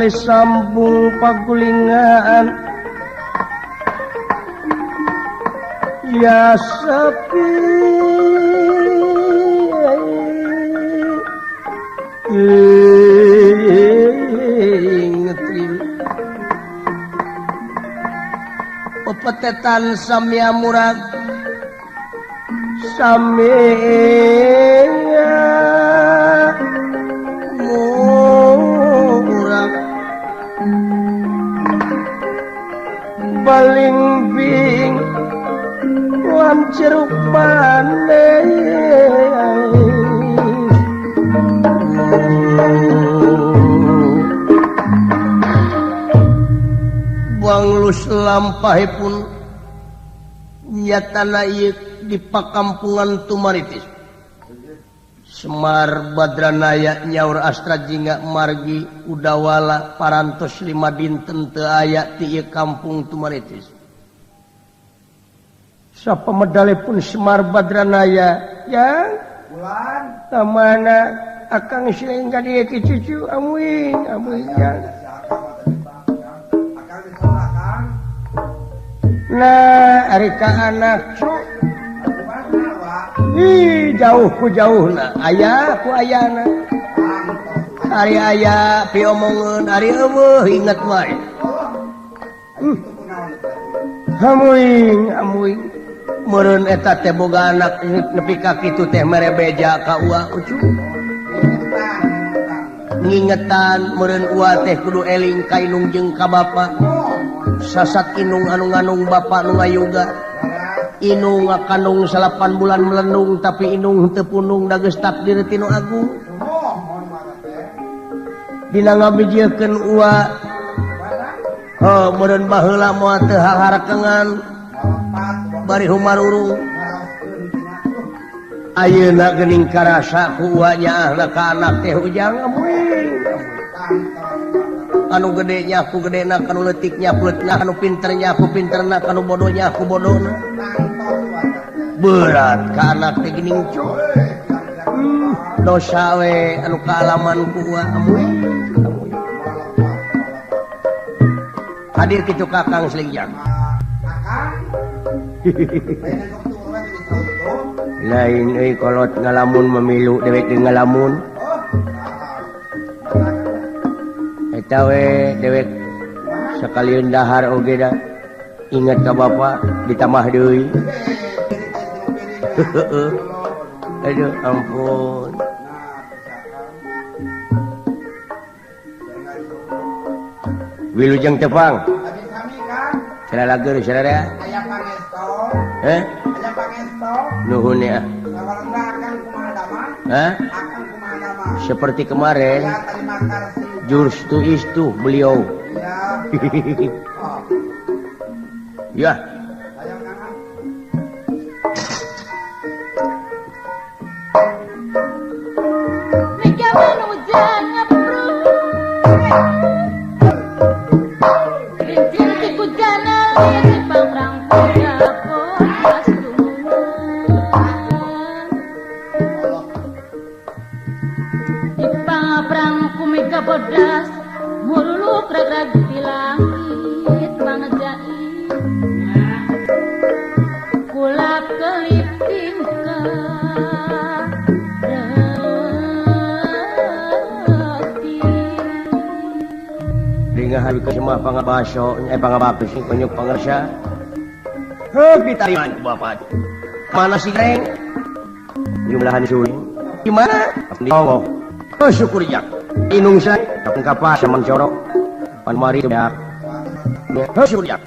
Sambung pagulingan ya sepi ngetrim pepetetan samya murag samya murag balingbing lan jeruk manis buang lus lampahipun nyatana ieu di pakampungan Tumaritis. Semar Badranaya nyaur Astra Jingga margi udawala parantos 5 dinten teu aya ti ieu kampung Tumaritis. Sapa medale pun Semar Badranaya yang bulan tamana akang sileng ka dieu ki cucu amuing amuing yang. Nah ari ka anak cu ih jauh ku jauhna aya ku ayana ari aya piomongeun ari eueuh inget wae. Hamuing hamuing meureun eta teh boga anak nepi ka kitu teh mere beja ka ua ucu ngingetan meureun ua teh kudu eling ka inung jeung ka bapa sasat inung anu nganung bapa nu ngayuga inung ngakandung 8 bulan melendung tapi inung teu punung da geus takdir ti nu agung dina ngabijiekeun ua heuh meureun baheula moal teu haharakengan bari humarurung ayeuna geuning karasa ku ua nyaahna ka anak teh ujang amuing anu gede nya ku gedena kanu leutiknya ku leutikna kanu pinternya ku pinterna kanu bodohnya ku bodona berat ka anak teh geuning cu dosa we anu kaalaman ku ua amuing amuing hadir kitu kakang Selingjang lain euy kolot ngalamun memilu dewek jeung ngalamun eta we dewek sakalian dahar oge da ingat ka bapa ditambah deui. Aduh ampun. Wilujeng tepang. Saralageur sararea. Aya pangesto. Heh? Aya pangesto. Nuhun ya. Hah? Seperti kemarin. Jurus tu istu beliau. Ya. Pangabaso, pangabapis, penyuk pangersa. Heuh, ditariman ku bapak. Mana si Reng? Jumlahan suling. Gimana? Allah. Oh, syukur ya. Inung saya kapas samang corok. Pan mari ya. Heuh, syukur ya.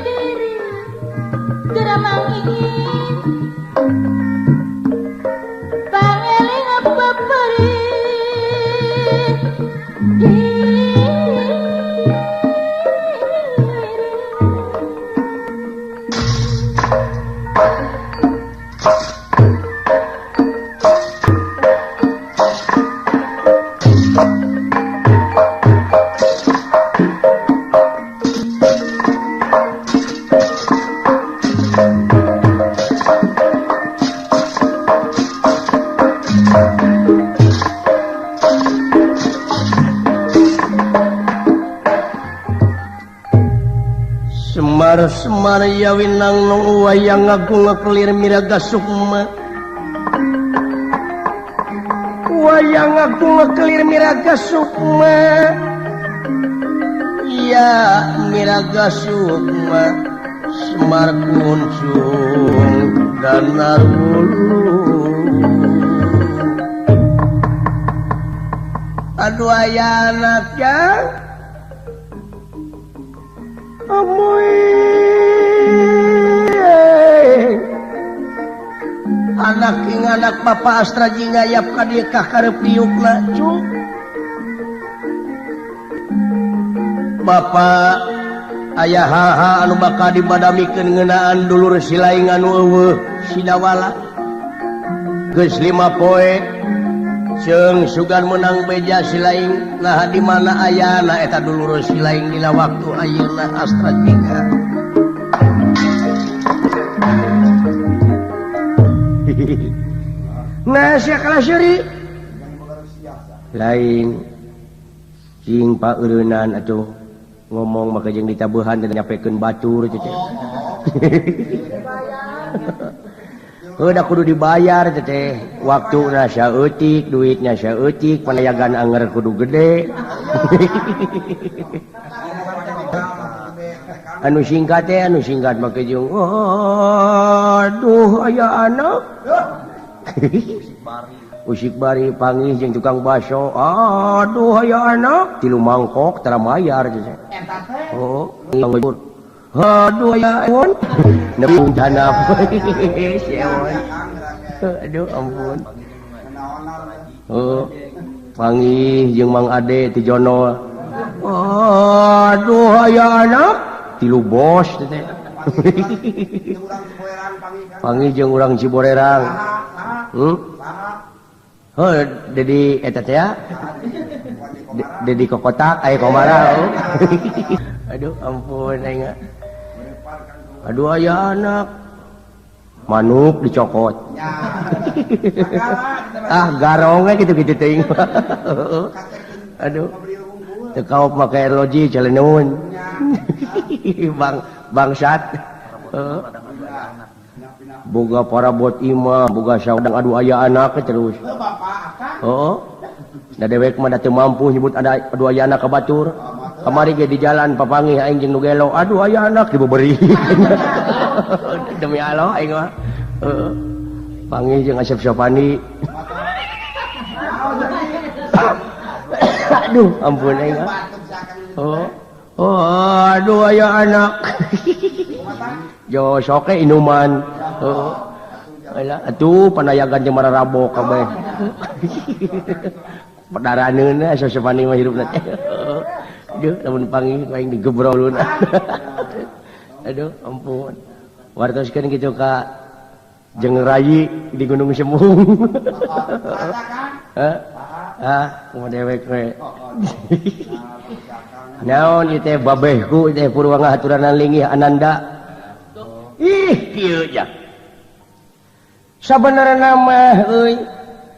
Diri, Pangeling peperi Semar yawinang nong wayang agung kelir miraga sukma. Wayang agung kelir miraga sukma. Ya miraga sukma Semar kuncung danar bulu. Aduh aya anaknya amoy anak ing anak Bapak Astra jingayap ka dieu ka karep diukna cu. Bapak aya haha anu bakal dibadamikeun ngeunaan dulur silaing anu eueuh Sidawala. Geus 5 poe ceung sugan menang beja silaing nah di mana ayana eta dulur silaing dina waktu ayeuna Astra jingga. Nah sia kalah seuri lain cing paeureunnan atuh ngomong maka jeung ditabuhan dan nyapekeun batur teh. Udah kudu dibayar teh, waktuna saeutik, duitnya saeutik, panayagan anger kudu gede. Anu singkat teh, anu singkat make jeung aduh aya anak. Usik bari panggih jeung tukang baso. Aduh aya anak, tilu mangkok tara mayar teh. Oh, aduh aya ewon. Nepung janap. Si ewon. Aduh ampun. Oh, panggih jeung Mang Ade ti Jono. Aduh aya anak, tilu bos teh. Panggih jeung urang Ciborerang. Heuh, Dedi eta teh ya. Dedi kokotak aya komara. Aduh ampun aing. Aduh aya anak. Manuk dicokot. Ah garongnya gitu-gitu teuing. Aduh. Teu kaop make arloji caleneun. Bang bangsat. Boga parabot imah, boga saudang aduh aya anak terus. Heeh. Da dewek mah da teu mampu nyebut ada aduh aya anak ka batur. Kamari ge di jalan papanggih aing jeung nu gelo, aduh aya anak dibeberi. Demi Allah aing mah. Heeh. Panggih jeung Asep Sopani. Aduh ampun aing mah. Oh. Oh, aduh aya anak. Jo soke inuman. Heeh. Alah atuh panayagan jeung mararabok kabeh. Pedaraneun Asep Sopani mah hirupna teh. Aduh, lamun panggih aing digebrolun. Aduh, ampun. Wartoskeun kitu ka jeung rayi di Gunung Semung. Hah? Ah, kumaha dewek we. Naon ieu teh babehku teh purwa ngahaturanan linggih Ananda. Ih, kieu ja. Sabenerna mah euy,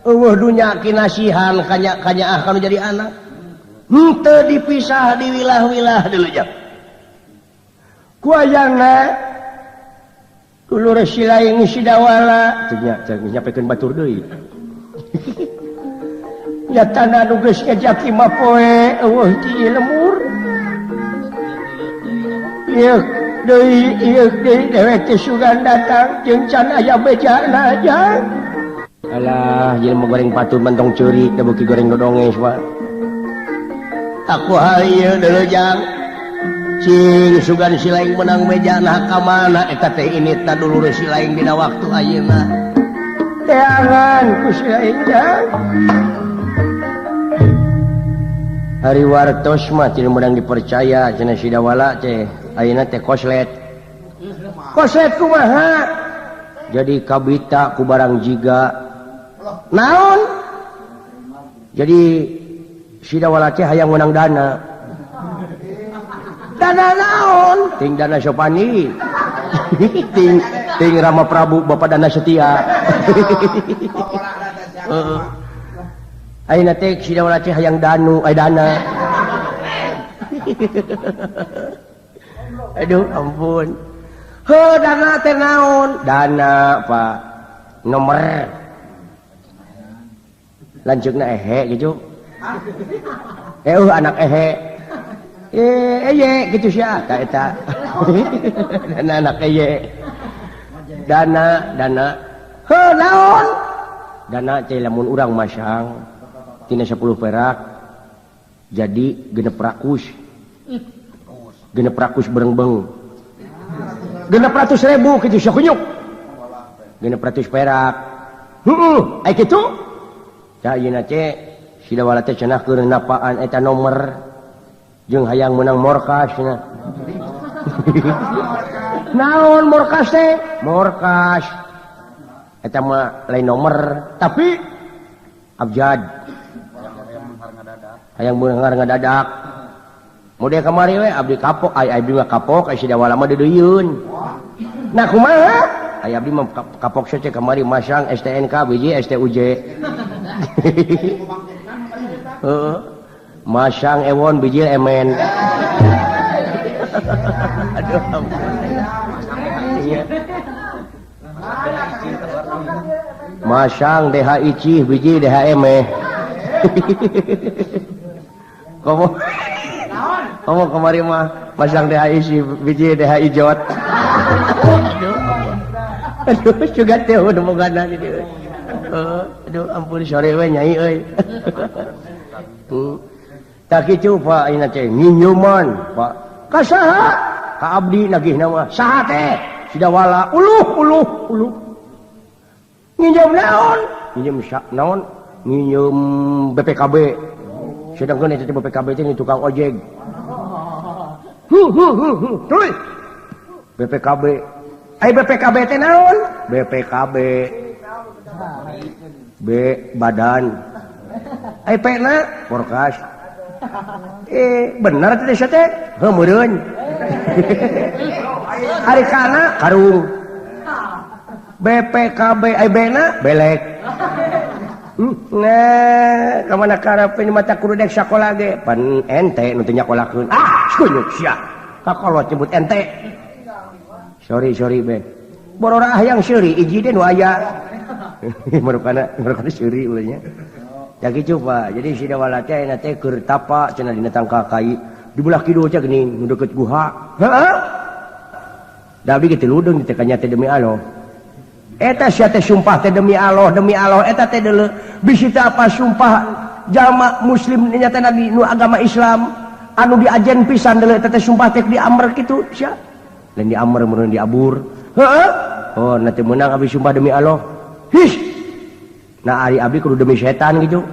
eueuh dunya kinasihan kanya-kanyaah kanu jadi anak. Henteu dipisah di wilah-wilah dulu jam. Ku ayana dulur silaing Sidawala teu nya nyapekeun batur deui. Nya tanah nu geus ngejaki mah poe eueuh ti lemur. Ieu deui dewek teh sugan datang jeung can aya bejana aja. Alah jelema goreng patut mentong ceurik da beuki goreng dodonges mah. Aku hal ieu deuleu jang. Cing sugan si laing menang meja nah ka mana eta teh ini ta dulur si laing dina waktu ayeuna. Teangan ku si laing jang. Hari wartos mah teu meunang dipercaya cenah si Dawala teh ayeuna teh koslet. Koslet kumaha? Jadi kabita ku barang jiga. Naon? Jadi si Dawala teh hayang meunang dana. Dana naon? Ting dana Sopani. Ting ting Rama Prabu Bapak Dana Setia. Heeh. Ayeuna teh si Dawala teh hayang danu, ay dana. Aduh ampun. Heuh dana teh naon? Dana Pak. Nomor. Lanceukna ehe gitu. Anak ehe. Eye gitu sia ta eta. Dana anak eye. Dana dana. Heuh naon? Dana teh lamun urang masang tina 10 perak jadi genep rakus. Genep rakus berengbeng. 600.000 kitu sia kunyuk. 600 perak. Heeh, ai kitu? Tah ayeuna teh si Dawala teh cenah keur napaan eta nomor jeung hayang meunang morkas cenah. Naon morkas teh? Morkas. Eta mah lain nomor, tapi abjad. Hayang beunghar ngadadak. Model kamari we abdi kapok, ai abdi mah kapok, ai si Dawala mah deudeuyeun. Nah kumaha? Ai abdi mah kapok saja kamari masang STNK BJ STUJ. Heeh. Masang ewon bijil emen. Aduh ampun. Iya. Masang DH icih biji DH emeh. Komo komo kamari mah masang DH icih biji DH ijot. Aduh aduh juga teh udah mogana di dieu. Aduh ampun sore we nyai euy. Tah kitu Pak ayeuna teh nginjuman Pak. Ka saha? Ka abdi nagihna mah. Saha teh? Si Dawala uluh uluh uluh. Nginjem naon? Nginjem naon? Nginjem BPKB. Sedangkan eta teh BPKB teh tukang ojek. Tuluy. BPKB. Ai BPKB teh naon? BPKB. B badan. Ai P na porkas. Bener teh sia teh? Heuh meureun. Ari kana karung. BPKB ai B na belek. Nah, ka mana karep mata kudu dek sakola ge? Pan ente nu teu nyakolakeun. Ah, kunyuk sia. Kakolot nyebut ente. Sorry sorry be. Borora hayang seuri iji deh nu aya. Marukana marukana seuri ulahnya. Ya kitu Pak. Jadi si Dawala teh ayeuna teh keur tapa cenah dina tangkal kai. Di belah kidul teh geuning nu deukeut guha. Heeh. Da abdi ge teu ludeung teh kanya teh demi Allah. Eta sia teh sumpah teh demi Allah eta teh deuleu. Bisi teh apa sumpah jalma muslim nya teh nabi nu agama Islam anu diajen pisan deuleu eta teh sumpah teh diamr kitu sia. Lain diamr meureun diabur. Heeh. Oh, nanti meunang abdi sumpah demi Allah. His. Nah ari abdi kudu demi setan gitu.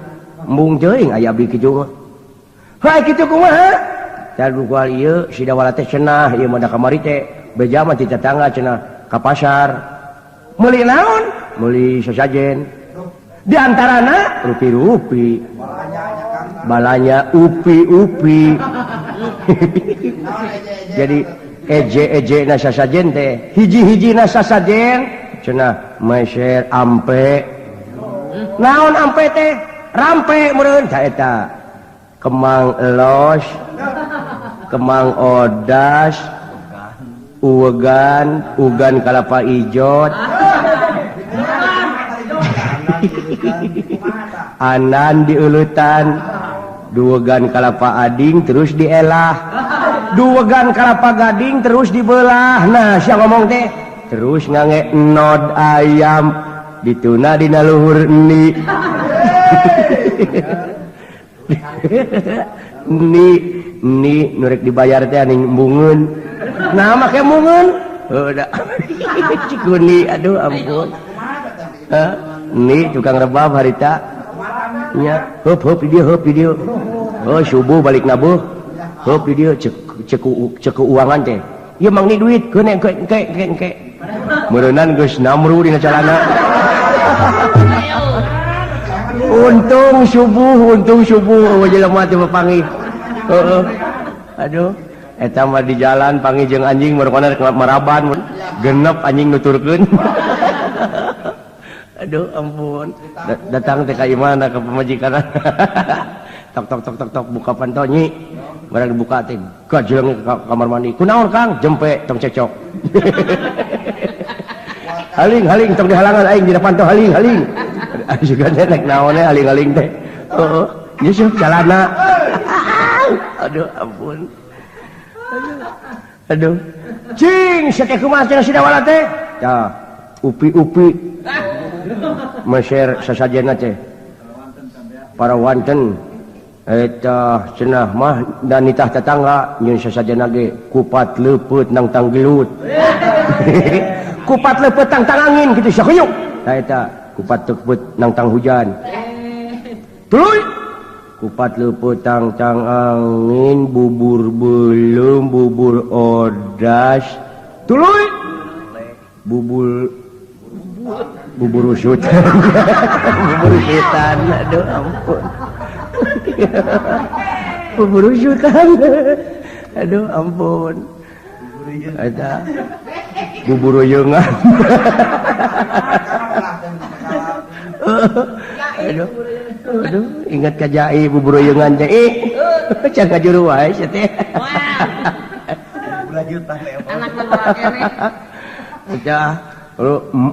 Embung teuing aya abdi kitu mah. Heuh kitu kumaha? Tah ku ieu si Dawala teh cenah ieu mah da kamari teh beja mah ti tetangga cenah ka pasar. Meuli naon? Meuli sasajen. Di antarana rupi-rupi. Balanya upi-upi. Jadi eje-eje na sasajen teh hiji-hiji na sasajen cenah meser ampe. Naon ampe teh? Rampe meureun ta eta. Kemang elos, kemang odas, uwegan, ugan kalapa ijot. Anan diulutan, duwegan kalapa ading terus dielah. Duwegan kalapa gading terus dibelah. Nah, sia ngomong teh terus ngange nod ayam dituna dina luhur endi. Ni nu rek dibayar teh aning embungeun. Nah make embungeun. Heuh da. Cikuni aduh ampun. Hah? Ni tukang rebab harita. Nya, heup heup di dieu, heup di dieu. Oh subuh balik nabuh. Heup di dieu cek cek keuangan teh. Ieu mang ni duit keun engke engke engke engke. Meureunnan geus namru dina calana. Untung subuh jelema teh papanggih. Heeh. Aduh, eta mah di jalan panggih jeung anjing marukana rek maraban, genep anjing nuturkeun. Aduh ampun. Datang teh ka imahna ka pamajikanna. Tok tok tok tok tok buka panto nyi. Barang dibuka teh gajleng ke kamar mandi. Kunaon Kang? Jempe tong cecok. Haling haling tong dihalangan aing dina panto haling haling. Juga teh naik naon we haling-haling teh. Heeh. Nyusup calana. Aduh ampun. Aduh. Cing sia teh kumaha cenah sidawala teh? Tah, upi-upi. Meser sasajena teh. Para wanten eta cenah mah dan nitah tetangga nyeun sasajena ge kupat leupeut nang tanggelut. Kupat leupeut tang tangangin kitu sia huyuk. Tah eta kupat leupeut nang tang hujan. Tuluy kupat leupeut tang tang angin bubur belum bubur odas. Tuluy bubur bubur usut. Bubur usutan aduh ampun. Bubur usutan. Aduh ampun. Eta bubur uyeungan. Aduh. Aduh, ingat ka jai bubur uyeungan teh. Ih, can kajuru wae sia teh. Anak lelaki keneh. Eta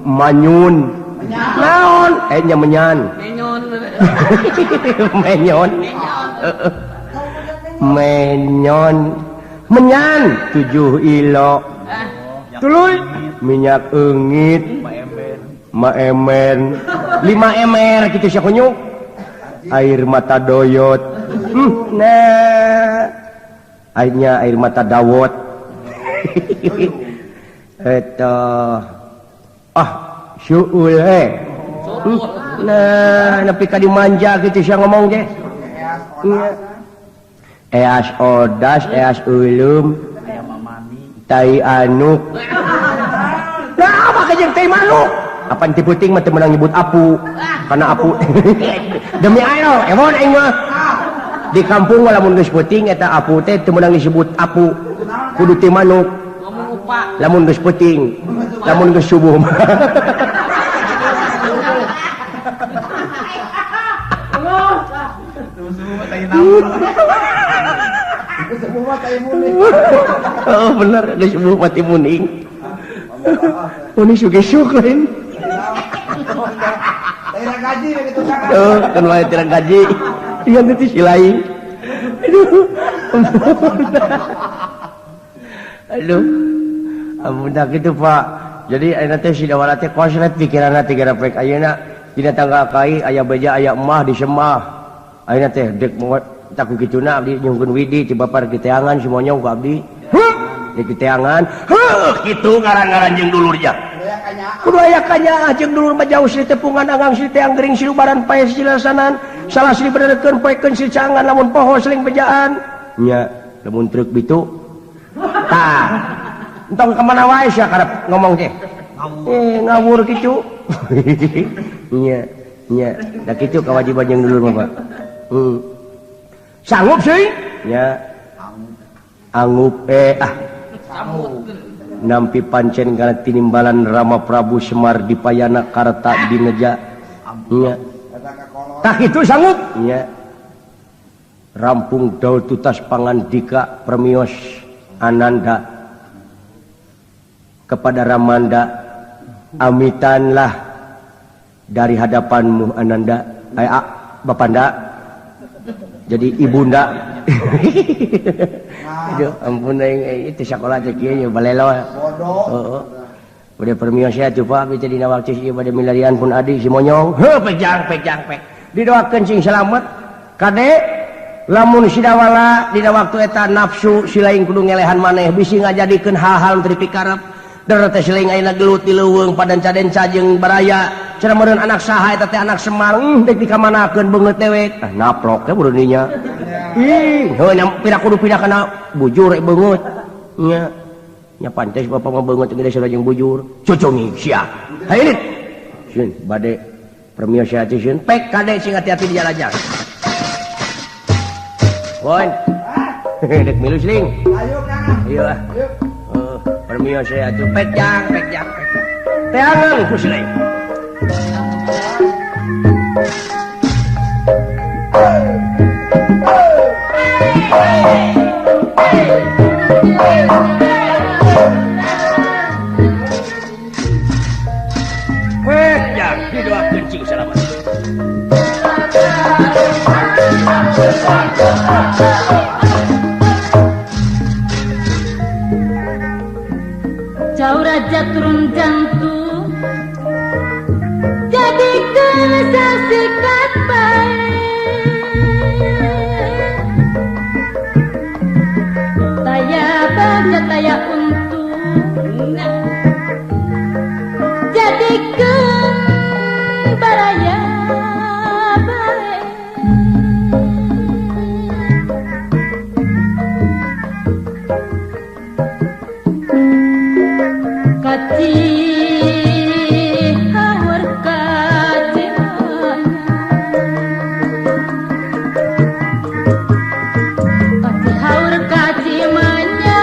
manyun. Naon? Nya menyan. Menyon. Menyon. Menyon. Menyan 7 ilo. Tuluy minyak eungit. Maemen. 5 ember kitu sia kunyuk. Air mata doyot. Nah. Airnya air mata dawot. Eta ah syuul eh. Nah, nepi ka dimanja kitu sia ngomong teh. Eas odas, eas ulum, tai anuk. Nah, apa kejeng tai manuk? Apan ti peuting mah teu meunang nyebut apu. Karena apu. Demi ayo, emon aing mah. Di kampung mah lamun geus peuting eta apu teh teu meunang disebut apu. Kudu ti manuk. Lamun geus peuting, lamun geus subuh mah. Oh bener, geus subuh mati muning. Muni suge-sug lain. Tirang gaji gitu kan. Oh, kan wae tirang gaji. Ieu teh si lain. Aduh. Aduh. Ampun dah kitu Pak. Jadi ayeuna teh sidawala teh koslet pikiranna teh gara pek ayeuna dina tangga kai aya beja aya emah di semah. Ayeuna teh dek tak kituna abdi nyungkeun widi ti bapar kiteangan si monyong ku abdi. Heuh, di kiteangan. Heuh, kitu ngaran-ngaran jeung dulurnya. Kudu aya kanyaah jeung dulur mah jauh sri tepungan anggang sri teang gering silubaran pae silasanan salah sri benerkeun poekeun sri cangan lamun poho seling bejaan. Nya, lamun truk bitu. Tah. Entong ka mana wae sia karep ngomong teh. Ngawur kitu. Nya, nya, da kitu kewajiban jeung dulur mah, Pak. Sanggup sih? Ya. Anggup ah. Nampi pancen kana tinimbalan Rama Prabu Semar Dipayana Karta Dineja. Nya. Tah kitu sanggup? Nya. Rampung daul tutas pangandika permios Ananda kepada Ramanda, amitanlah dari hadapanmu Ananda, Bapanda. Jadi ibunda. Aduh, ampun aing itu sakola teh kieu nya balelo. Bodoh. Heeh. Bade permios ya tuh Pak, abdi teh dina waktu ieu bade milarian pun adi si monyong. Heuh pejang pejang pek. Didoakeun sing selamat. Kade Lamun sidawala dina waktu eta nafsu silaing kudu ngelehan maneh bisi ngajadikeun hal-hal teu dipikarep. Der teh silaing ayeuna gelut di leuweung padanca-denca jeung baraya. Cenah meureun anak saha eta teh anak Semar, dek dikamanakeun beungeut dewek. Ah naplok teh meureun dinya. Ih, heuh nya pira kudu pindah kana bujur beungeut. Nya. Nya pantes bapak mah beungeut gede sareng jeung bujur. Cucungi sia. Hayu dit. Sieun bade permios sia sieun pek kade sing hati-hati di jalan-jalan. Won. Dek milu sling. Ayo Kang. Ayo ah. Permios sia atuh pek jang, pek jang. Teangan ku siling. Pek jang didoakeun cing salamat. Jauh raja turun jantung jadi kesasikat baik taya baca taya untung jadi baraya baik kaci haur kaci haur kaci manya.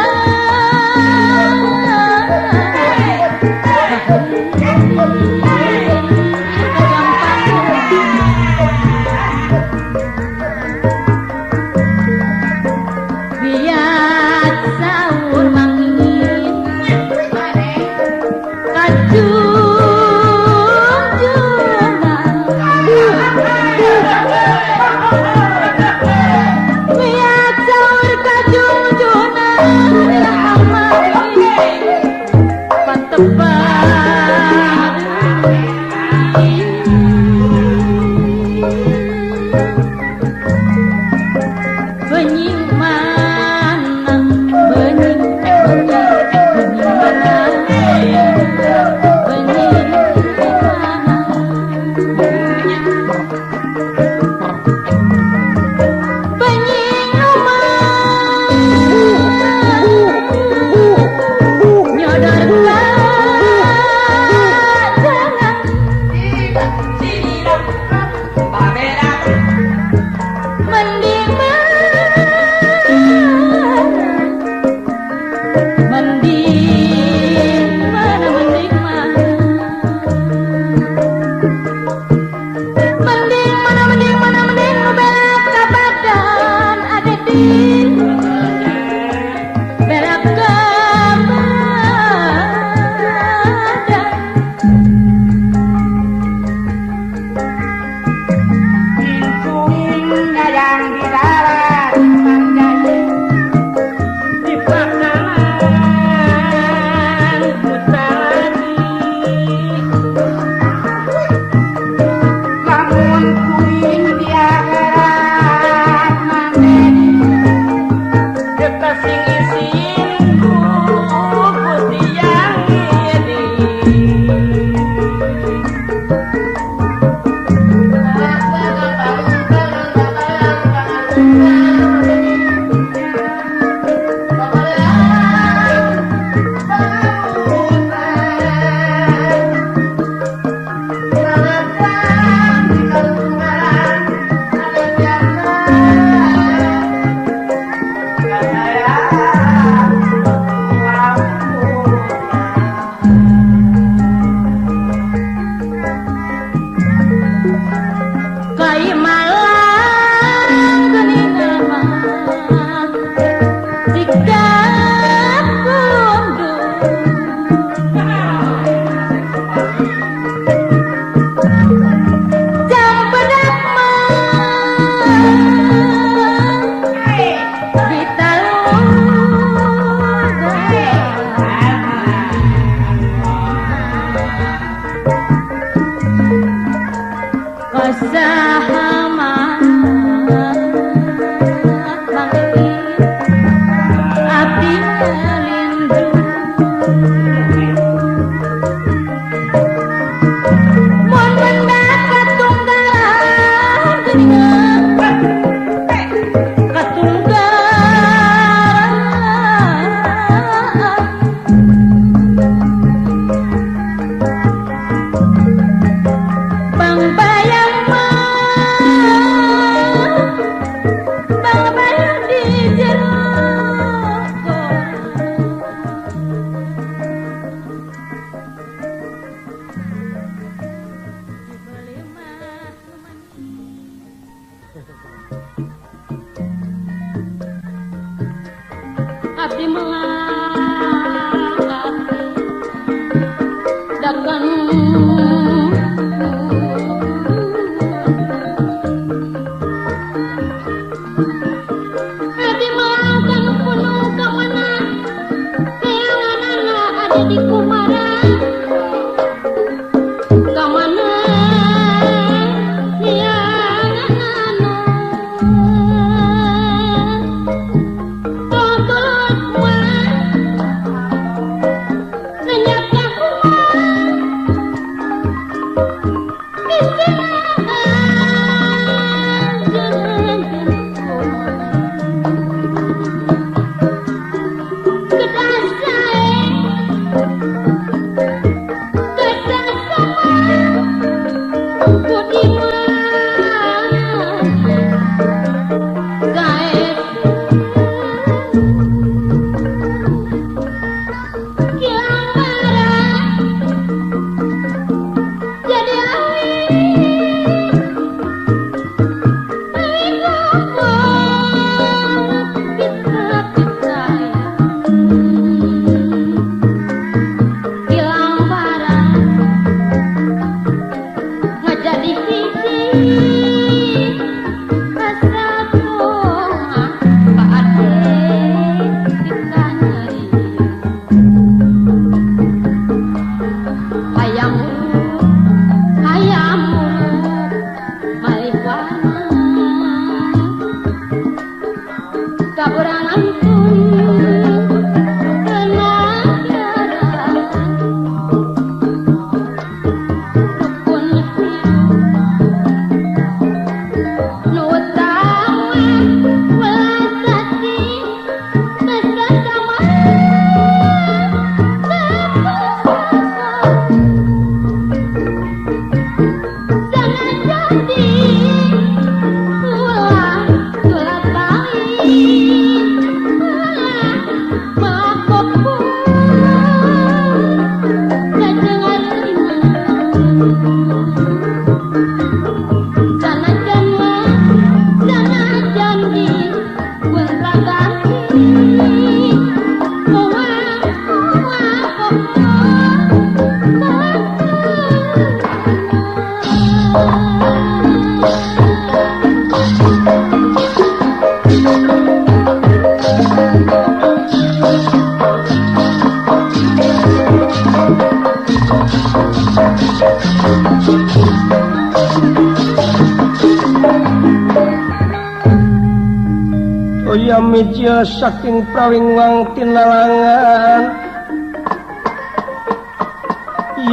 Mijil saking prawingwang tinalangan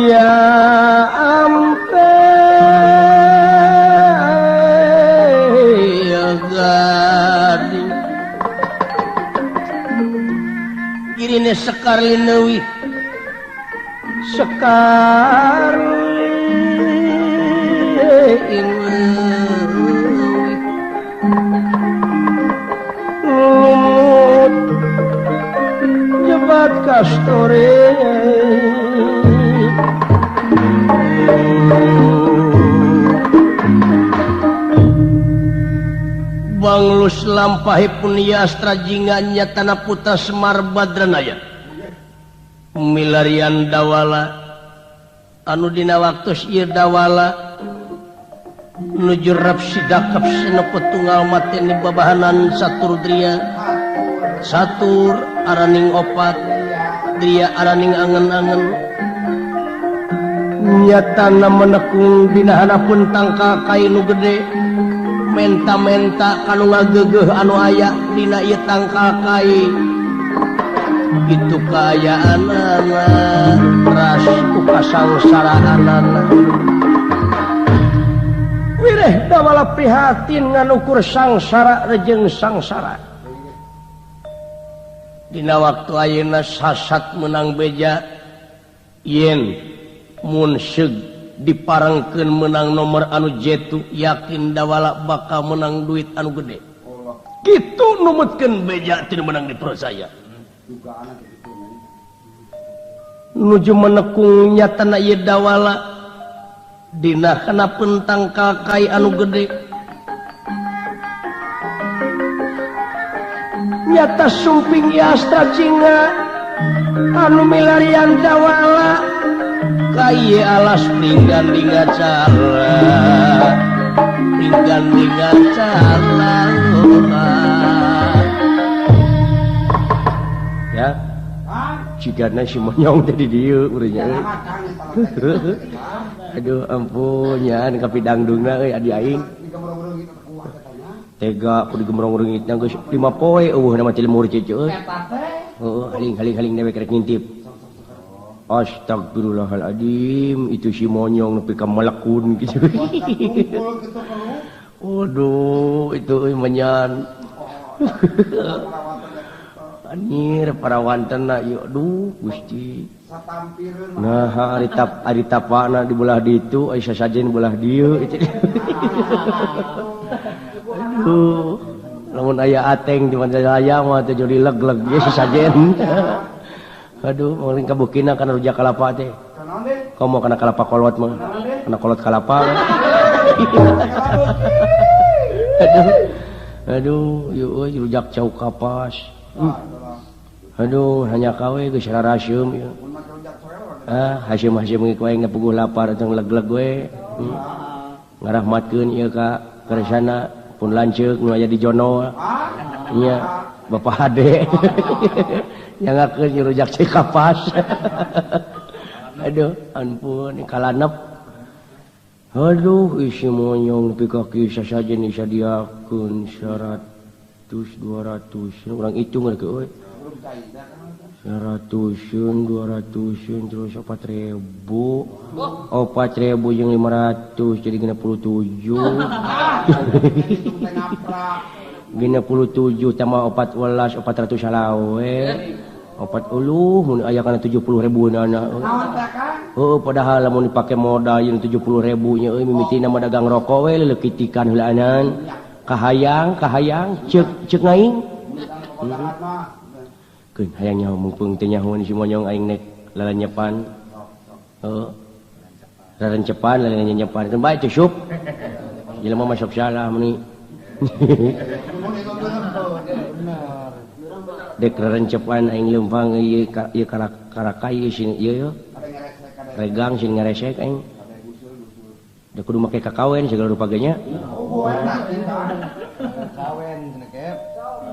ya ampel gading girine sekar lineuwih sekar lineuwih jebat kastore Banglus lampahipun yastra jinganya tanah putra Semar Badranaya milarian dawala anu dina waktu ieu dawala nuju rep sidakep sineput tunggal mateni babahanan satur dria satur araning opat dria araning angen-angen nyatana menekung dina hanapun tangkal kai nu gede menta-menta kanu ngageugeuh anu aya dina ieu tangkal kai itu kaayaanana ras ku kasangsaraanana wireh dawala prihatin nganukur sangsara rejeng sangsara. Dina waktu ayeuna sasat menang beja yen mun seug diparengkeun menang nomor anu jetu yakin dawala bakal menang duit anu gede. Kitu numutkeun beja teu menang dipercaya. Nuju menekung nyatana ieu dawala dina kana tangkal kai anu gede. Nyata sumping yastra cinga anu milarian dawala kaye alas pinggan cara pinggan cara ya jigana si monyong tadi dieu urangnya. Aduh ampun nya ka pidangdungna euy adi aing. Tega kudu gemrong reungitna geus 5 poe eueuh na mah lemur cece euy. Heuh haling-haling dewek rek ngintip. Astagfirullahaladzim itu si monyong nepi ka melekun gitu. Waduh itu euy menyan. Anjir parawantenna ieu aduh Gusti. Nah ari tap ari tapana di belah ditu aya sasajen belah dieu. Aduh lamun aya ateng di Majalaya mah teh jadi leg-leg ieu sasajen. Aduh meuring kabukina kana rujak kalapa teh. Komo kana kalapa kolot mah. Kana kolot kalapa. Aduh. Aduh ieu euy rujak cau kapas. Aduh hanya kawe geus raraseum ieu. Ah haseum-haseum ge ku aing puguh lapar tong leg-leg we. Ngarahmatkeun ieu ka kersana pun lanceuk nu aya di Jono. Nya Bapak Hade. Nyangakeun rujak cai kapas. Aduh ampun kalanep. Aduh isi monyong nepi ka kieu sasajen disadiakeun 100 200 urang hitung ge euy. 100-an 200-an terus 4.000 4.000 jeung 500 jadi 67 67 tambah 14 400 salawe 40 mun aya kana 70.000 nana. Heuh padahal lamun dipake modal jeung 70.000 nya euy mimitina mah dagang rokok we leuleukitikan heulaanan. Kahayang kahayang ceuk ceuk aing. Keun hayang nyaho mumpung teu nyahoan si monyong aing nek lalanyepan. Heuh. Lalancepan lalanyepan keun bae teh sup. Jelema masuk salah meuni. Dek lalancepan aing leumpang ieu ieu karakai sing ieu regang sing ngaresek aing. Da kudu make kakawen segala rupa ge nya.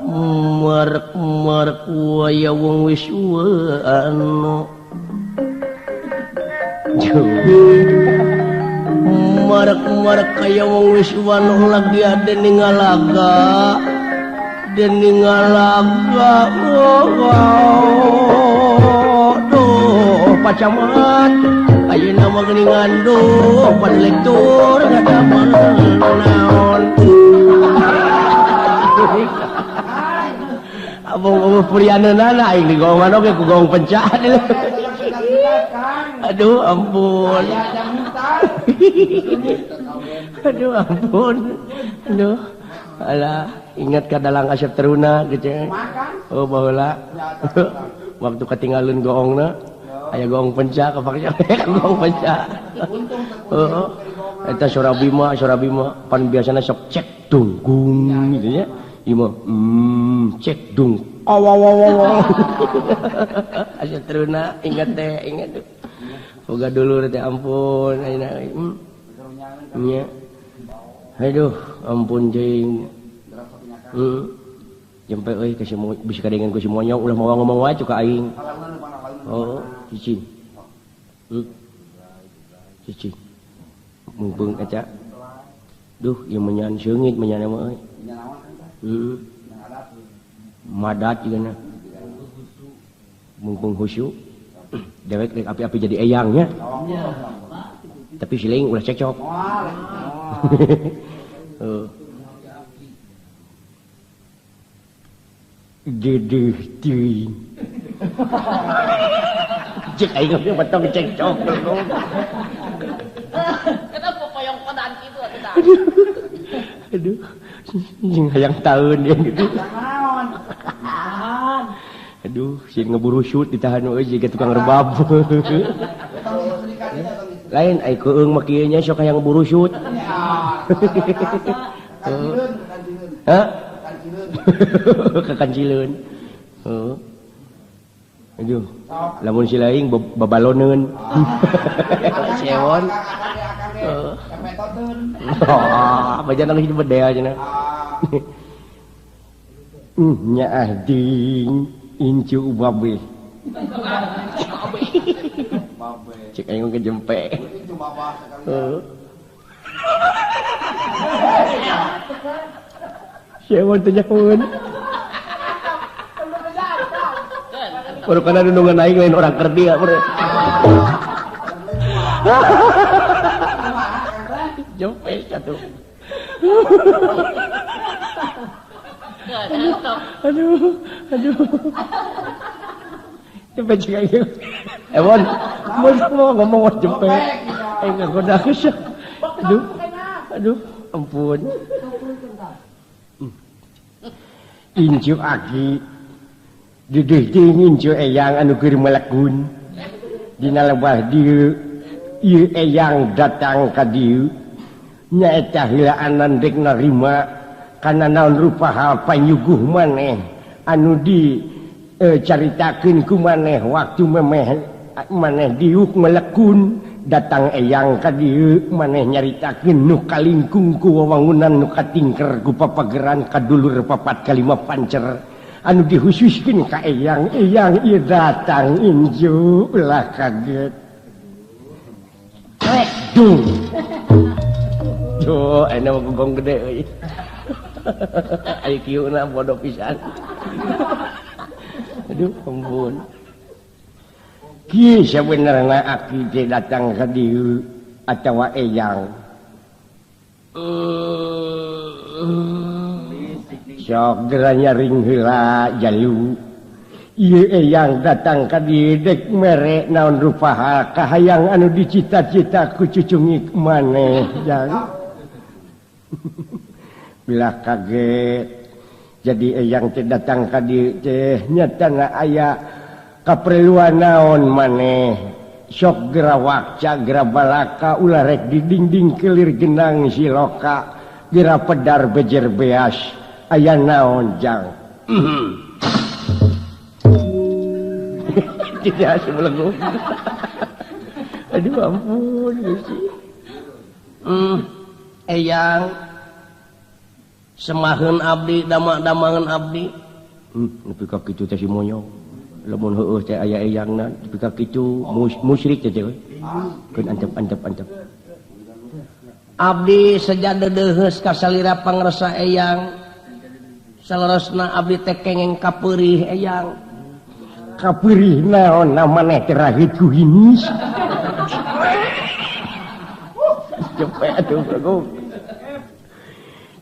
Merek-merek waya wong wis anu. Merek-merek kaya wong wis anu lagi ada ningalaga. Dening ngalaga oh, duh pacamat ayeuna mah geuningan duh panlektur ngadamel naon. Abang purianeunana aing digongan oge ku gong pencah. Aduh ampun. Aduh ampun. Aduh. Alah, ingat ka dalang Asep Teruna gitu. Oh baheula. Waktu ketinggalan goongna, aya goong pencah kapaksa goong pencah. Heeh. Eta Sora Bima pan biasana sok cek dunggung gitu nya. Ieu mah cek dung. Awawawaw. Asep Teruna ingat teh, ingat. Boga dulur teh ampun ayeuna. Nya. Aduh, ampun jeung. Jempe euy ka si bisi kadengan ku si monyong ulah mawa ngomong wae ka aing. Oh, cicing. Cicing. Mumpung kaca. Duh, ieu menyan seungit menyan mah euy. Heeh. Madat jigana. Mumpung khusyuk. Dewek rek api-api jadi eyangnya. Tapi siling ulah cekcok. Dedeh teuing. Cek aing ge batong cekcok. Kenapa koyong kodan kitu atuh tah? Aduh. Jeung hayang taeun dia gitu. Aduh, sieun ngeburu shoot ditahan euy jiga tukang rebab. Lain ai keung mah kieu nya sok hayang ngeburu shoot. Hah? Kakancileun. Heeh. Aduh. Lamun si laing babaloneun. Sewon. Heeh. Oh, bajana geus bedea cenah. Nyaah ding incu babe. Cek aing ke jempe. Heeh. Sewon teh nyahoeun. Baru kana nunungan aing lain orang kerdi ya, bro. Jempe satu. Aduh, aduh. Jempe cek aing. Ewon, mau ngomong jempe. Aing ngagoda geus. Aduh. Aduh, ampun. Incu aki didih dingin incu eyang anu keur melekun. Dina lebah dieu ieu eyang datang ka dieu. Nyaeta heulaanan dek narima kana naon rupa hal panyuguh maneh anu di caritakeun ku maneh waktu memeh maneh diuk melekun datang eyang ka dieu maneh nyaritakeun nu kalingkung ku wewangunan nu katingker ku papageran kadulur papat kalima pancer anu dihususkeun ka eyang eyang ieu datang inju ulah kaget. Rek dung. Duh, enak mah gong gede euy. IQ na bodoh pisan. Aduh, ampun. Ki sabenerna aki teh datang ka dieu atawa eyang. Sok geura nyaring heula jalu. Ieu eyang datang ka dieu dek mere naon rupa hal kahayang anu dicita-cita ku cucungik maneh jang. Bila kaget jadi eyang teh datang ka dieu teh nyatana aya kaperluan naon maneh sok geura wakca geura balaka ulah rek di dinding kelir genang siloka geura pedar bejer beas aya naon jang. Tidak sebelum. Aduh ampun Gusti. Eyang semaheun abdi damak-damangan abdi. Nepi ka kitu teh si monyong. Lamun heueuh teh aya eyangna nepi ka kitu musyrik teh we. Keun antep-antep-antep. Abdi seja deudeuheus ka salira pangresa eyang. Saleresna abdi teh kengeng kapeurih eyang. Kapeurih naon maneh teh rahit ku hinis. Cepet atuh bro.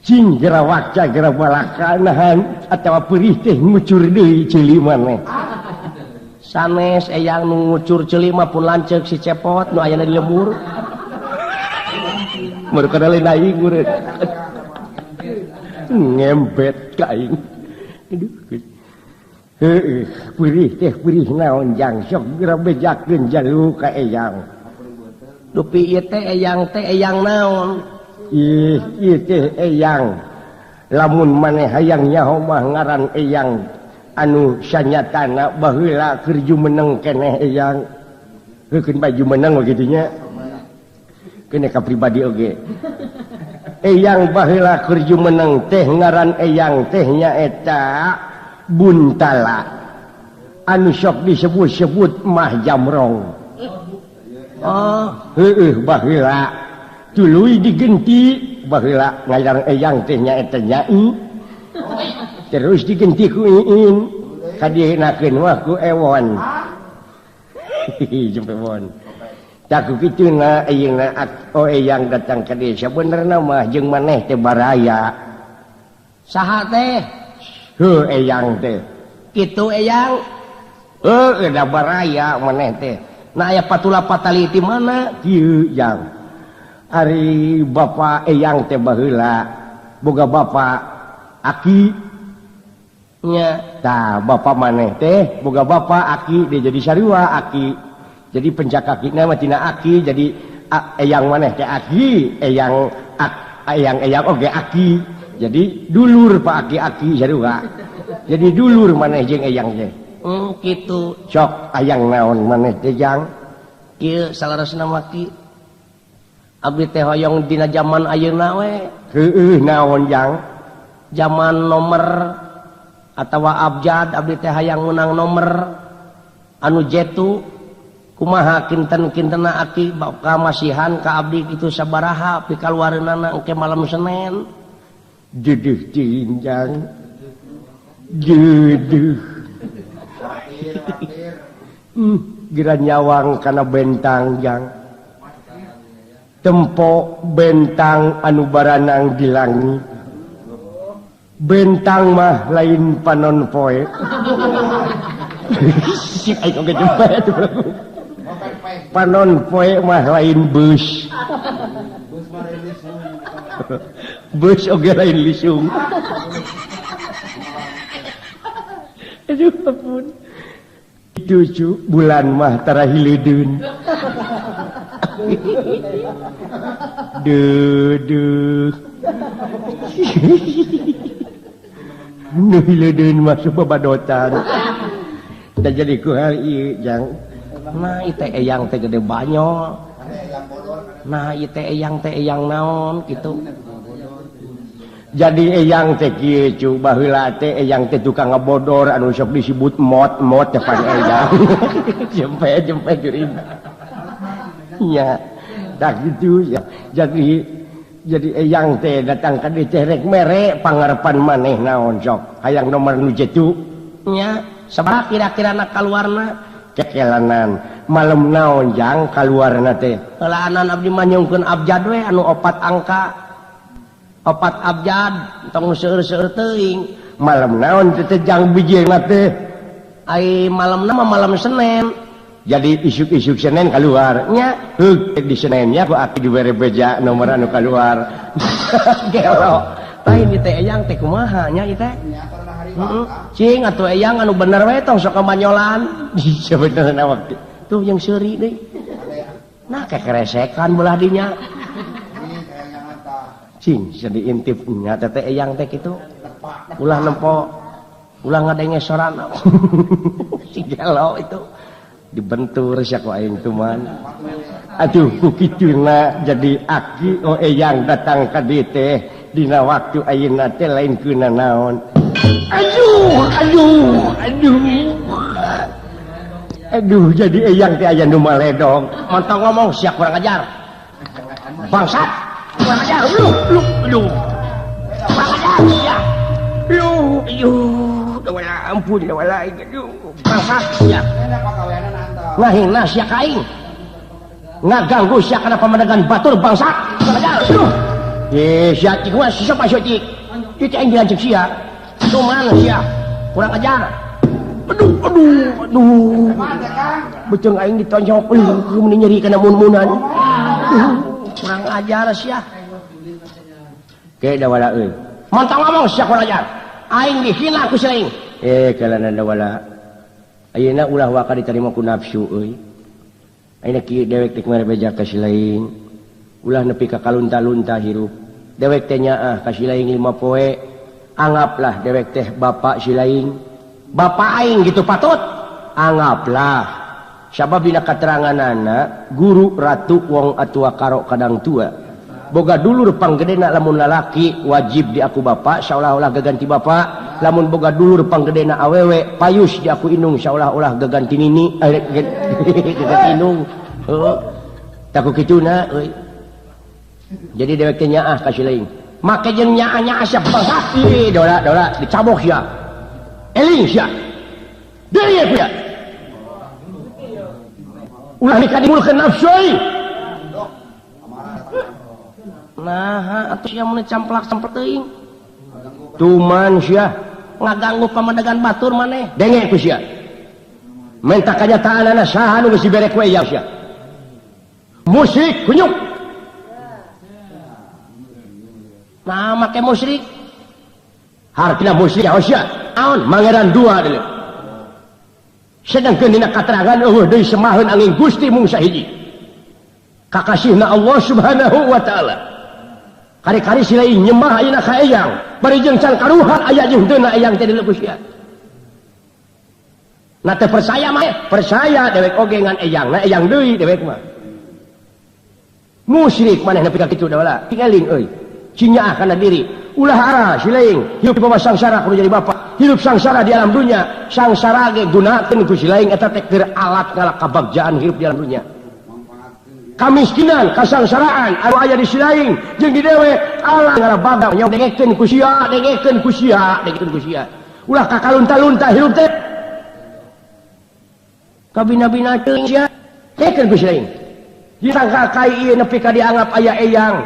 Cing geura wakca geura balaka nahan atawa peurih teh ngucur deui ceuli maneh. Sanes eyang nu ngucur ceuli mah pun lanceuk si Cepot nu ayana di lembur. Meureun kana lain aing meureun. Ngembet ka aing. Aduh. Heueuh, peurih teh peurih naon jang sok geura bejakeun jalu ka eyang. Dupi ieu teh eyang naon? Ih, ieu teh eyang. Lamun maneh hayang nyaho mah ngaran eyang anu sanyatana baheula keur jumeneng keneh eyang. Heukeun bae jumeneng kitu nya. Keun ka pribadi oge. Eyang baheula keur jumeneng teh ngaran eyang teh nyaeta Buntala anu sok disebut-sebut Mah Jamrong. Oh, heueuh baheula tuluy digenti baheula ngaran eyang teh nyaeta Nyai. Terus digenti ku Iin kadienakeun mah ku Ewon. Jempe Ewon. Tah ku kituna ayeuna oh eyang datang ka dieu sabenerna mah jeung maneh teh baraya. Saha teh? Heuh eyang teh. Kitu eyang. Heuh da baraya maneh teh. Nah aya patula patali ti mana? Kieu jang. Ari bapa eyang teh baheula boga bapa aki nya. Tah bapa maneh teh boga bapa aki dia jadi sarua aki. Jadi pencakakina mah tina aki jadi eyang maneh teh aki, eyang eyang oge aki. Jadi dulur Pak aki-aki sarua. Jadi dulur maneh jeung eyang teh. Kitu. Sok hayang naon maneh teh jang? Kieu salaresna mah ki. Abdi teh hoyong dina jaman ayeuna we. Heueuh naon jang? Jaman nomor atawa abjad abdi teh hayang menang nomor anu jetu kumaha kinten-kintena aki kamasihan ka abdi kitu sabaraha pikaluareunana engke malam Senin. Jeudeuh teuing jang. Jeudeuh. Geura nyawang kana bentang jang. Tempo bentang anu baranang di langit. Bentang mah lain panon poe. Si aing oge jempe panon poe mah lain bus. Bus oge lain lisung. Aduh ampun. 7 bulan mah tara hileudun. Duh. Nu hileudun mah babadotan. Da jadi ku hal ieu jang. Nah ieu teh eyang teh gede banyol. Nah ieu teh eyang naon kitu. Jadi eyang teh kieu cu baheula teh eyang teh tukang ngabodor anu sok disebut mot-mot teh pan eyang. Jempe-jempe geuring. Nya dah gitu ya. Jadi eyang teh datang ka dieu teh rek mere pangarepan maneh naon sok. Hayang nomor nu jetu. Nya sabaraha kira-kirana kaluarna? Kekelanan malam naon jang kaluarna teh. Heulaanan abdi mah nyungkeun abjad we anu 4 angka. 4 abjad tong seueur-seueur teuing. Malam naon teh jang bijilna teh? Ai malamna mah malam Senin. Jadi isuk-isuk Senin keluar nya. Heug di Seninnya ku aki dibere beja nomor anu keluar. Gelo. Lain ieu teh eyang teh kumaha nya ieu teh? Heeh. Cing atuh eyang anu bener we tong sok kamanyolan. Sebenarna waktu tuh yang seuri deui. Nah kekeresekan belah dinya. Cing jadi intip nya teh eyang teh kitu. Ulah nempo, ulah ngadenge sorana. Si gelo itu dibentur sia ku aing tuman. Aduh ku kituna jadi aki oh eyang datang ka dieu teh dina waktu ayeuna teh lain keuna naon. Aduh aduh aduh. Aduh jadi eyang teh aya nu maledong. Montong ngomong sia kurang ajar. Bangsat. Kurang ajar lu lu lu. Kurang ajar sia. Lu lu wala ampun wala aduh bangsat sia. Ngahina sia ka aing. Ngaganggu sia kana pamedegan batur bangsat. Kurang ajar lu. Ye sia cik mah siapa sia cik? Cik aing dilancik sia. Kumaha sia? Kurang ajar. Aduh aduh aduh. Beuteung aing ditonjok meni nyeri kana mun-munan. Kurang ajar sia. Ke da wala euy. Montong ngomong sia kurang ajar. Aing dihina ku si aing. Kalana da wala. Ayeuna ulah waka diterima ku nafsu euy. Ayeuna kieu dewek teh mere beja ka si lain. Ulah nepi ka kalunta-lunta hirup. Dewek teh nyaah ka si lain 5 poe. Anggaplah dewek teh bapak si lain. Bapak aing gitu patut. Anggaplah. Sabab dina kateranganana guru ratu wong atua karo kadang tua. Boga dulur panggedena lamun lalaki wajib diaku bapak seolah-olah gaganti bapak. Lamun boga dulur panggedena awewe payus diaku indung seolah-olah gaganti nini gaganti indung. Heeh. Tak ku kituna euy. Jadi dewek teh nyaah ka si lain. Make jeung nyaah-nyaah sia bangsat. Ih dola dola dicabok sia. Eling sia. Deui ya. Ulah nikah dimulkeun nafsu euy. Nah, atuh sia mun camplak-camplak teuing. Tuman sia ngaganggu pamedegan batur maneh. Denge ku sia. Menta kanyataanana saha nu geus dibere ku eyang sia. Musyrik kunyuk. Nah, make musyrik. Hartina musyrik ya sia. Naon mangeran dua deui. Sedangkeun dina katerangan eueuh deui semaheun angin Gusti mung sahiji. Kakasihna Allah Subhanahu wa taala. Kari-kari si lain nyembah ayeuna ka eyang, bari jeung can karuhan aya jeung henteu na eyang teh deuleu ku sia. Na teu percaya mah, percaya dewek oge ngan eyang, na eyang deui dewek mah. Musyrik maneh nepi ka kitu da wala. Tingaling euy. Cing nyaah kana diri. Ulah arah si lain hidup di bawah sangsara kudu jadi bapak. Hidup sangsara di alam dunia, sangsara ge gunakeun ku si lain eta teh keur alat ngalak kabagjaan hidup di alam dunia. Kamiskinan, kasangsaraan anu aya di si lain jeung di dewe alat ngarabaga nya dengekeun ku sia, dengekeun ku sia, dengekeun ku sia. Ulah kakalunta-lunta hirup teh. Kabina-bina teuing sia, dengekeun ku si lain. Disangka kai ieu nepi ka dianggap aya eyang.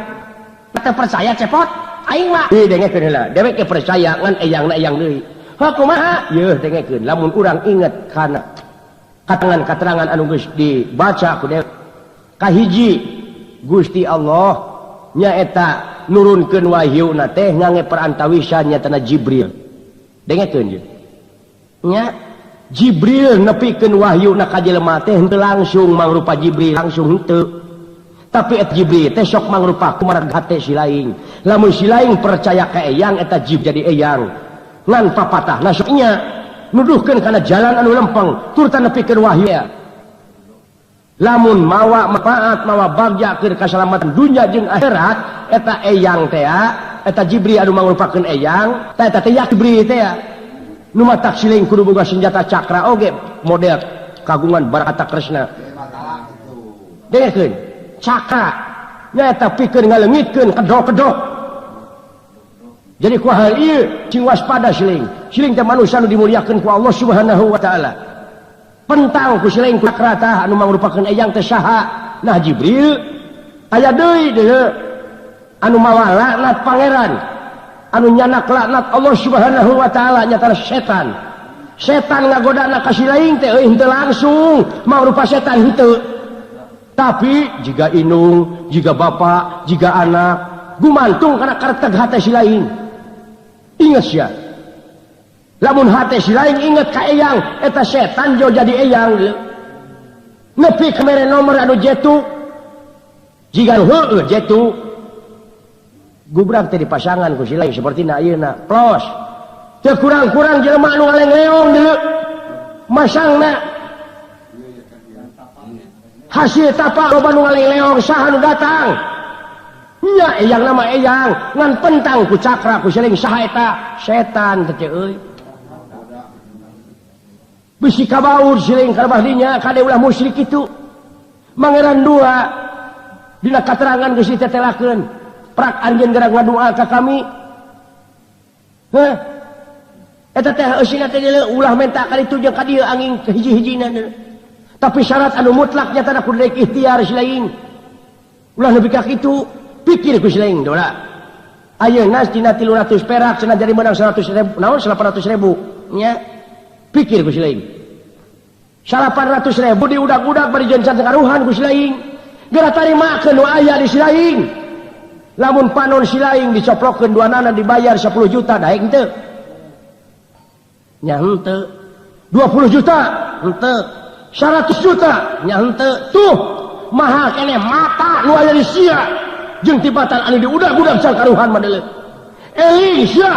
Teu percaya cepot, aing mah. Ih dengekeun heula, dewek ge percaya ngan eyangna eyang deui. Heuh kumaha? Yeuh dengekeun lamun urang inget kana katerangan-katerangan anu geus dibaca ku dewek. Kahiji Gusti Allah nyaeta nurunkeun wahyuna teh ngange perantawisan nyatana Jibril. Dengekeun ieu. Nya Jibril nepikeun wahyuna ka jelema teh henteu langsung mangrupa Jibril langsung henteu. Tapi et Jibril teh sok mangrupa kumaha hate si lain. Lamun si lain percaya ka eyang eta Jibril jadi eyang. Ngan papatahna sok nya nuduhkeun kana jalan anu lempeng turta nepikeun wahyu. Lamun mawa manfaat mawa bagja keur kasalamatan dunya jeung akhirat eta eyang teh eta Jibril anu mangrupakeun eyang teh eta teh Jibril teh nu matak siling kudu boga senjata cakra oge model kagungan Barata Kresna. Dengekeun cakra nyaeta pikeun ngaleungitkeun kedok-kedok. Jadi ku hal ieu cing waspada siling. Siling teh manusia nu dimuliakeun ku Allah Subhanahu wa taala. Pentang ku siling ku cakra tah anu mangrupakeun eyang teh saha? Nah Jibril aya deui deui anu mawa laknat pangeran anu nyanak laknat Allah Subhanahu wa taala nyata setan. Setan ngagodana ka si lain teh euy henteu langsung mangrupa setan henteu. Tapi jika inung, jika bapak, jika anak gumantung kana kareteg hate si lain. Ingat sia. Lamun hate si lain inget ka eyang, eta setan jo jadi eyang. Nepi kamere nomor anu jetu. Jika heueuh jetu gubrak teh dipasangan ku si lain seperti na ayeuna. Plos. Teu kurang-kurang jelema anu ngaleng-leong deuleu. Masangna hasil tapak loba nu ngaleng-leong saha nu datang. Nya eyang nama eyang ngan pentang ku cakra ku siling saha eta setan teh euy. Bisi kabaur siling karabah dinya kade ulah musyrik kitu. Mangeran dua dina katerangan geus ditetelakeun. Prak anjeun gerang ngadua ka kami. Heh. Eta teh eusina teh ulah menta ka ditu jeung ka dieu angin hiji-hijina. Tapi syarat anu mutlak nyatana kudu rek ikhtiar si lain. Ulah nepi ka kitu, pikir ku si lain dola. Ayeuna dina 300 perak cenah jadi menang 100.000, naon 800.000 nya. Pikir ku si lain. 800.000 diudag-udag bari jeung can karuhan ku si lain. Geura tarimakeun nu aya di si lain. Lamun panon si lain dicoplokeun duanana dibayar 10 juta daek henteu. Nya henteu. 20 juta henteu. 100 juta nya henteu. Tuh mahal keneh mata nu aya di sia jeung tibatan anu diudag-udag can karuhan mah deuleu. Eling sia.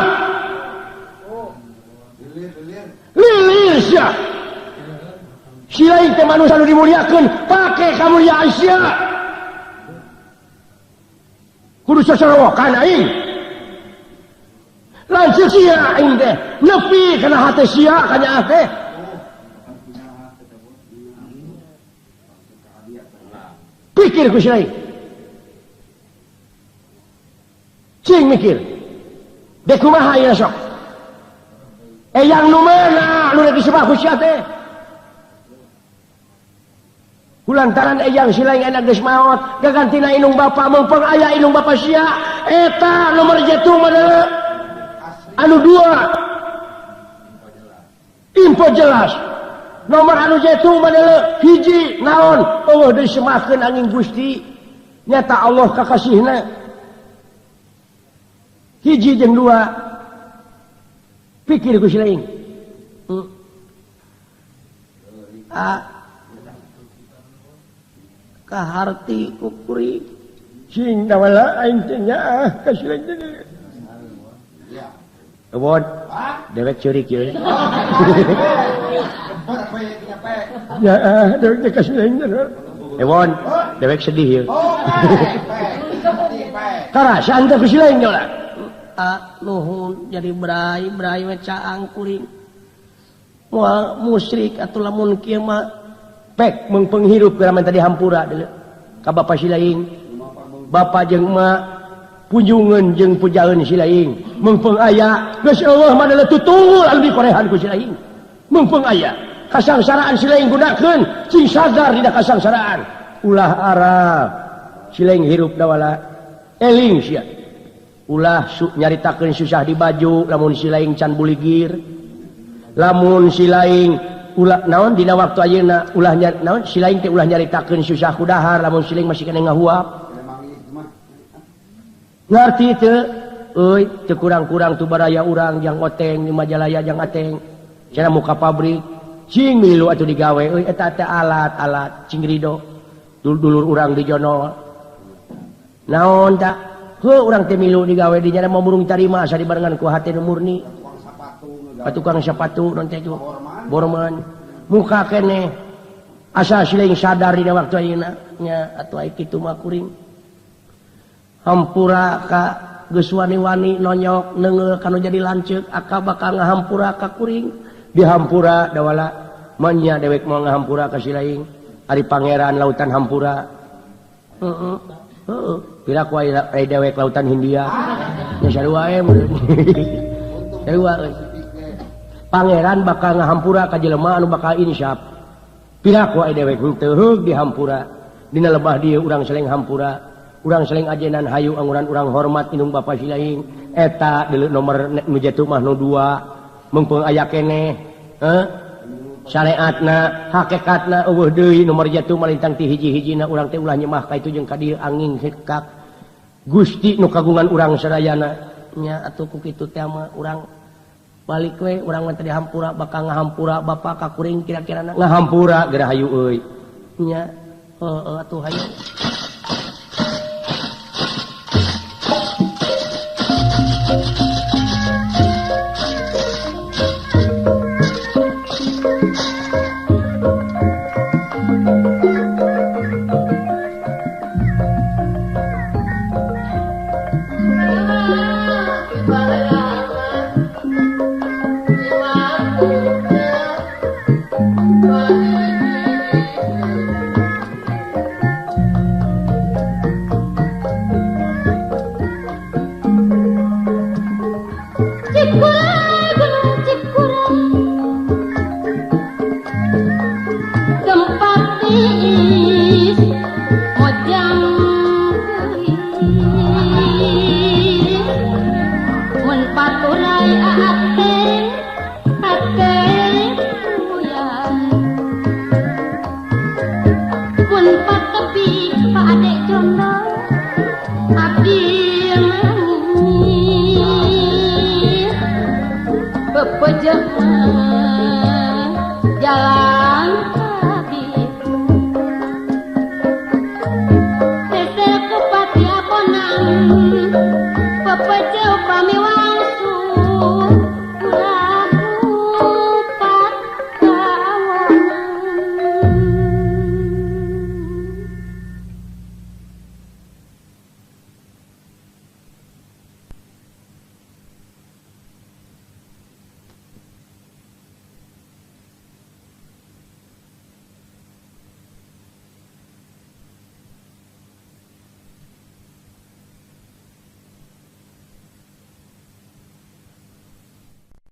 Lilir sia. Si lain teh manusia anu dimuliakeun pake kamuliaan sia. Kudu sosorowokan aing. Lanceuk sia aing teh nepi kana hate sia kanyaah teh. Pikir ku si lain. Cing mikir. Dek kumaha ieu sok? Eyang nu mana nu rek disebah ku sia teh? Kulantaran eyang si lain anak geus maot, gagantina inung bapa mumpung aya inung bapa sia, eta nomor jetu mah anu dua. Info jelas. Nomor anu jetu mah hiji naon eueuh deui semakeun angin Gusti nyata Allah kakasihna. Hiji jeung dua. Pikir ku si lain. Kaharti kukuri Sing dawala aing teh nyaah ka si laing teh. Kebon, dewek ceurik ieu. Ya, dewek teh ka si laing teh. Ewon, dewek sedih ieu. Karasaan teh ku si laing lah. Ah, nuhun jadi bray-bray we caang kuring. Moal musyrik atuh lamun kieu mah pek meung penghirup geura tadi hampura deuleu. Ka bapa si laing. Bapa jeung emak punjungeun jeung pujaeun si laing. Meungpeung aya geus eueuh mah deuleu tutungul anu dikorehan ku si laing. Meungpeung aya kasangsaraan si laing gunakeun cing sadar dina kasangsaraan. Ulah arah si laing hirup dawala eling sia. Ulah nyaritakeun susah di baju lamun si laing can buligir. Lamun si laing ulah naon dina waktu ayeuna ulah naon si laing teh ulah nyaritakeun susah ku dahar lamun si laing masih keneh ngahuap. Ngarti teu euy teu kurang-kurang tu baraya urang jang oteng di Majalaya jang ateng cenah muka pabrik cing milu atuh digawe euy eta teh alat-alat cing rido dulur urang di jono naon tak heuh urang teh milu digawe di nya mah murung tarima asa dibarengan ku hate nu murni tukang sepatu non teh borman muka keneh asa siling sadar dina waktu ayeuna nya atuh ai kitu mah kuring hampura ka geus wani-wani nonyok neungeul kanu jadi lanceuk aka bakal ngahampura ka kuring dihampura dawala manya dewek moal ngahampura ka si laing ari pangeran lautan hampura heeh heeh pira ku ai dewek lautan Hindia nya sarua we sarua euy pangeran bakal ngahampura ka jelema anu bakal insyaf pira ku ai dewek henteu heug dihampura dina lebah dieu urang seleng hampura urang seleng ajenan hayu anguran urang hormat indung bapa si laing eta deuleu nomor nu jatuh mah nu 2 meungpeung aya keneh heuh syariatna hakikatna eueuh deui nomor jatuh malintang ti hiji-hijina urang teh ulah nyemah ka itu jeung ka dieu angin hekak Gusti nu kagungan urang sadayana nya atuh ku kitu teh mah urang balik we urang mah teh dihampura bakal ngahampura bapa ka kuring kira-kirana ngahampura geura hayu euy nya heueuh atuh hayu. Jalan.